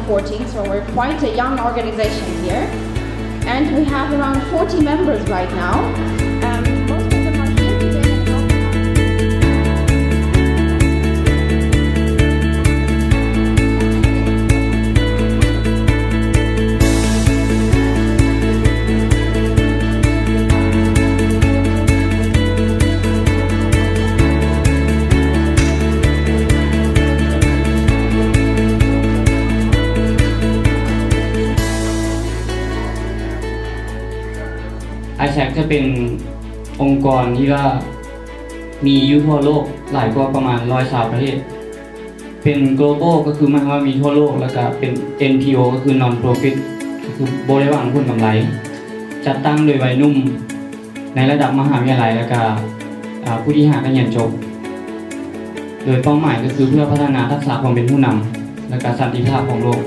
fourteen, so we're quite a young organization here. And we have around forty members right now. Um, most of them are here today and helping us. ไอแซค จะเป็นองค์กรที่ว่ามีอยู่ทั่วโลกหลายกว่าประมาณร้อยซาวประเทศ เป็น global ก็คือหมายความว่ามีทั่วโลก แล้วก็เป็น เอ็นพีโอ ก็คือ non profit ก็คือบ่ได้หวังผลกำไร จัดตั้งโดยวัยหนุ่มในระดับมหาวิทยาลัย แล้วก็ อ่า ผู้ที่หากเรียนจบ โดยเป้าหมายก็คือเพื่อพัฒนาทักษะความเป็นผู้นำ และก็สันติภาพของโลก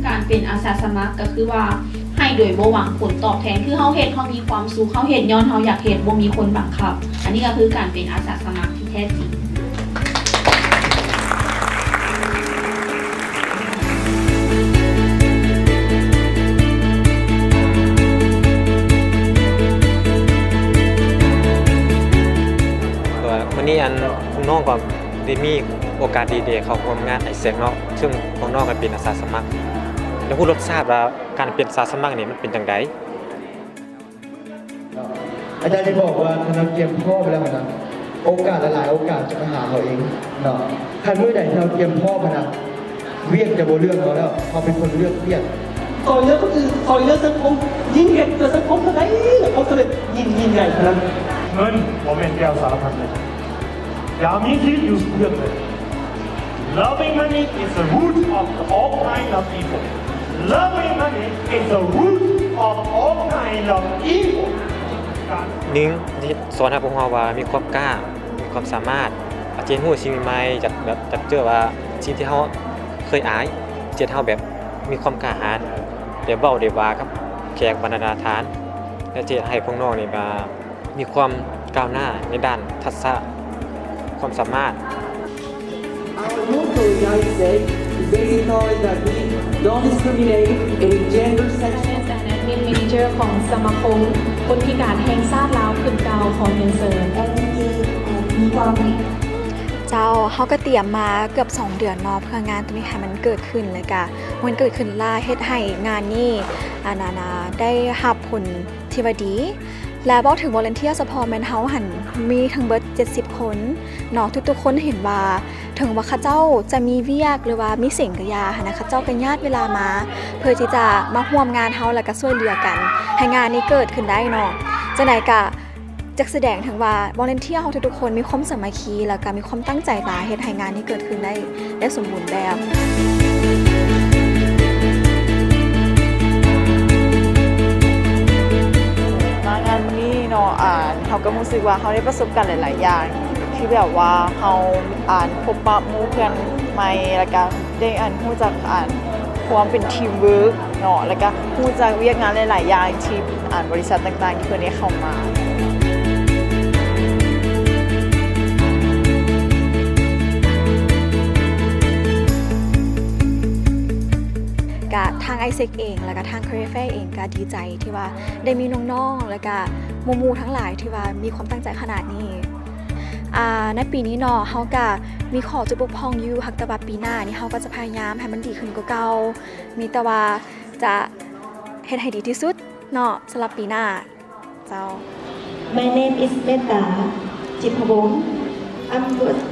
ການເປັນອາສາສະໝັກກໍຄືວ່າ ໃຫ້ໂດຍບໍ່ຫວັງຜົນຕອບແທນ ຄືເຮົາເຮັດເຮົາມີຄວາມສຸກ ເຮົາເຮັດຍ້ອນເຮົາຢາກເຮັດ ບໍ່ມີຄົນບັງຄັບ ອັນນີ້ກໍຄືການເປັນອາສາສະໝັກທີ່ແທ້ຈິງ. ມື້ນີ້ອັນ ນ້ອງກໍໄດ້ມີໂອກາດດີໄດ້ເຂົ້າຮ່ວມງານ AIESEC ເນາະ ເຊິ່ງພວກນ້ອງກໍເປັນອາສາສະໝັກ ຢາກຮູ້ລົດຊາດວ່າການເປັນອາສາສະໝັກນີ້ມັນເປັນຈັ່ງໃດ? ອາຈານໄດ້ບອກວ່າຄັນເຮົາກຽມພ້ອມແລ້ວຫັ້ນນະ ໂອກາດຫຼາຍໆໂອກາດຈະມາຫາເຮົາເອງເນາະ ຄັນມື້ໃດທີ່ເຮົາກຽມພ້ອມຫັ້ນນະ ວຽກຈະບໍ່ເລືອກເຮົາແລ້ວ ເຮົາເປັນຄົນເລືອກວຽກ. ຊອຍເຫຼືອຄົນອື່ນ ຊອຍເຫຼືອສັງຄົມ ຍິ່ງເຮັດເພື່ອສັງຄົມເທົ່າໃດ ແລະ ຜົນສຳເລັດຍິ່ງຍິ່ງໃຫຍ່ເທົ່ານັ້ນ. ເງິນບໍ່ແມ່ນແກ້ວສາລະພັດເລີຍ ຢ່າມີຄິດຢູ່ເລື່ອງເງິນ. Loving money is the root of all kind of evil. Loving money is the root of all kind of evil. ໜຶ່ງ ສອນໃຫ້ພວກເຮົາວ່າມີຄວາມກ້າ ມີຄວາມສາມາດ ອາດຈະເຮັດຮູ້ສິ່ງໃໝ່ໆ ຈາກແບບຈາກເຈີວ່າສິ່ງທີ່ເຮົາເຄີຍອາຍ ເຮັດເຮົາແບບມີຄວາມກ້າຫານ ໄດ້ເວົ້າໄດ້ວ່າກັບແຂກບັນດາທ່ານ ແລະ ຈະເຮັດໃຫ້ພວກນ້ອງນີ້ກະມີຄວາມກ້າວໜ້າໃນດ້ານທັກສະຄວາມສາມາດ. Our motto in AIESEC is basically that we don't discriminate in gender, sexual. Finance and Admin Manager ของสมาคมคนพิการแห่งชาติลาว ขึ้นกล่าวขอเรียนเชิญ มีความ เจ้า เฮาก็เตรียมมาเกือบสองเดือนเนาะ เพื่องานตัวนี้ให้มันเกิดขึ้น แล้วก็มันเกิดขึ้นล่า เฮ็ดให้งานนี้ อันนั้นน่ะ ได้รับผลที่ว่าดี และเว้าถึง volunteer เฉพาะแม่นเฮาหั่นมีทั้งเบิดเจ็ดสิบคนเนาะ ทุกๆคนเห็นว่า ถึงว่าเขาเจ้าจะมีเวียก หรือว่ามีสิ่งกะยาหั่นนะ เขาเจ้าก็ญาติเวลามา เพื่อที่จะมาร่วมงานเฮา แล้วก็ช่วยเหลือกัน ให้งานนี้เกิดขึ้นได้เนาะ จั่งใดก็ จักแสดงถึงว่า volunteer เฮาทุกๆคนมีความสามัคคี แล้วก็มีความตั้งใจหลาย เฮ็ดให้งานนี้เกิดขึ้นได้ ได้สมบูรณ์แบบ ມາງານມື້ນີ້ເນາະ ອ່າ ເຮົາກໍຮູ້ສຶກວ່າເຮົາໄດ້ປະສົບການຫຼາຍໆຢ່າງ ທີ່ແບບວ່າເຮົາ ອ່າ ພົບປະໝູ່ເພື່ອນໃໝ່ ແລ້ວກະໄດ້ ອ່າ ຮູ້ຈັກ ອ່າ ຄວາມເປັນທີມເວີກເນາະ ແລ້ວກະຮູ້ຈັກວຽກງານຫຼາຍໆຢ່າງທີ່ ອ່າ ບໍລິສັດຕ່າງໆທີ່ເພິ່ນໄດ້ເຂົ້າມາ. ກະທາງ AIESEC ເອງ ແລ້ວກະທາງ Career Fair ເອງກະດີໃຈທີ່ວ່າໄດ້ມີນ້ອງໆ ແລ້ວກະໝູ່ໆທັງຫຼາຍທີ່ວ່າມີຄວາມຕັ້ງໃຈຂະໜາດນີ້. ອ່າ ໃນປີນີ້ເນາະ ເຮົາກະມີຂໍ້ຈຸບົກຜ່ອງຢູ່ ຫາກແຕ່ວ່າປີໜ້ານີ້ເຮົາກໍຈະພະຍາຍາມໃຫ້ມັນດີຂຶ້ນກວ່າເກົ່າ ມີແຕ່ວ່າຈະເຮັດໃຫ້ດີທີ່ສຸດເນາະ ສຳລັບປີໜ້າເຈົ້າ. My name is Metta Jipawong. I'm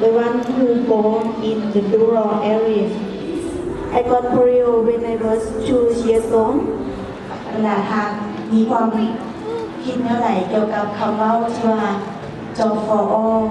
the one who born in the rural areas. I got polio when I was two years old. ບັນດາທ່ານມີຄວາມຄິດແນວໃດກ່ຽວກັບຄຳເວົ້າທີ່ວ່າ Job for all?